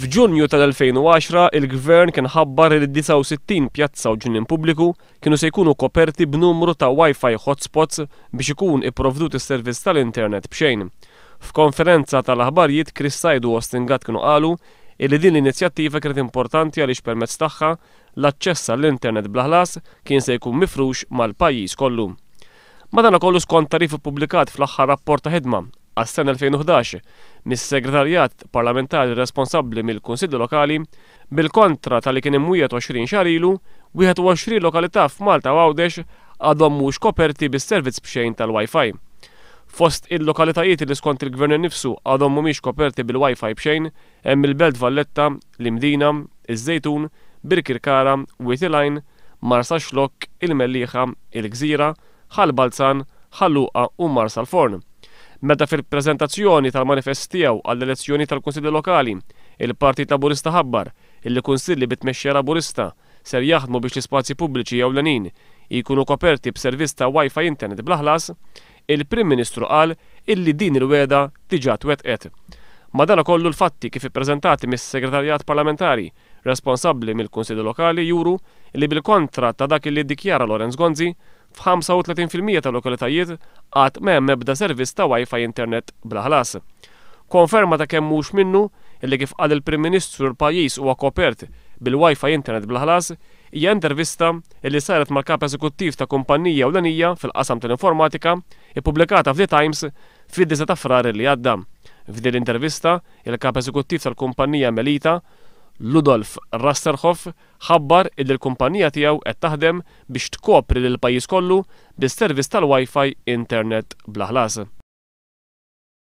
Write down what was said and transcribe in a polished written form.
F'Ġunju tal-2010, il-Gvern kien ħabbar li 69 pjazza u ġnien pubbliku kienu se jkunu koperti b'numru ta' Wi-Fi hotspots biex ikun ipprovdut is-servizz tal-internet b'xejn. F'konferenza tal-aħbarijiet Chris Said u Austin Gatt kienu qalu illi din l-inizjattiva kienet importanti għaliex permezz tagħha l-aċċess għall-internet bla ħlas kien se jkun mifrux mal-pajjiż kollu. Madankollu, skont tagħrif ippubblikat fl-aħħar rapport ta' ħidma għas-sena 2011 mis-Segretarjat Parlamentari responsabbli mill-Kunsilli Lokali, bil-kontra ta' li kien imwiegħed 20 xahar ilu, 21 lokalità f'Malta u Għawdex għadhom mhux koperti bis-servizz b'xejn tal-Wi-Fi. Fost il-lokalitajiet li skont il-Gvern innifsu għadhom mhumiex koperti bil-Wi-Fi b'xejn hemm il-Belt Valletta, l-Imdina, iż-Żejtun, Birkirkara, Wied il-Għajn, Marsaxlokk, il-Mellieħa, il-Gżira, Ħal Balzan, Ħal Luqa u Marsalforn. Meta fil-preżentazzjoni tal-manifest tiegħu għall-elezzjonijiet tal-Kunsilli Lokali, il-Partit Laburista ħabbar illi kunsilli bi tmexxija Laburista ser jaħdmu biex l-ispazji pubbliċi ewlenin jkunu koperti b'servizz ta' Wi-Fi internet bla ħlas, il-Prim Ministru qal illi din il-wegħda diġà twettqet. Madanakollu l-fatti kif ippreżentati mis-Segretarjat Parlamentari responsabbli mill-Kunsilli Lokali juru li bil-kontra ta' dak illi ddikjara Lawrence Gonzi, f'35% tal-lokalitajiet għad ma hemm ebda servizz ta' Wi-Fi internet bla ħlas. Konferma ta' kemm mhux minnu illi kif qal il-Prim Ministru l-pajjiż huwa kopert bil-Wi-Fi internet bla ħlas hija intervista illi saret mal-Kap Eżekuttiv ta' kumpanija ewlenija fil-qasam tal-informatika ippubblikata f'The Times fid-9 ta' Frar li għadda. F'din l-intervista, il-Kap Eżekuttiv tal-kumpanija Melita, Ludolf Rasterhoff, ħabbar illi l-kumpanija tiegħu qed taħdem biex tkopri lill-pajjiż kollu bis-servizz tal-Wi-Fi internet bla ħlas.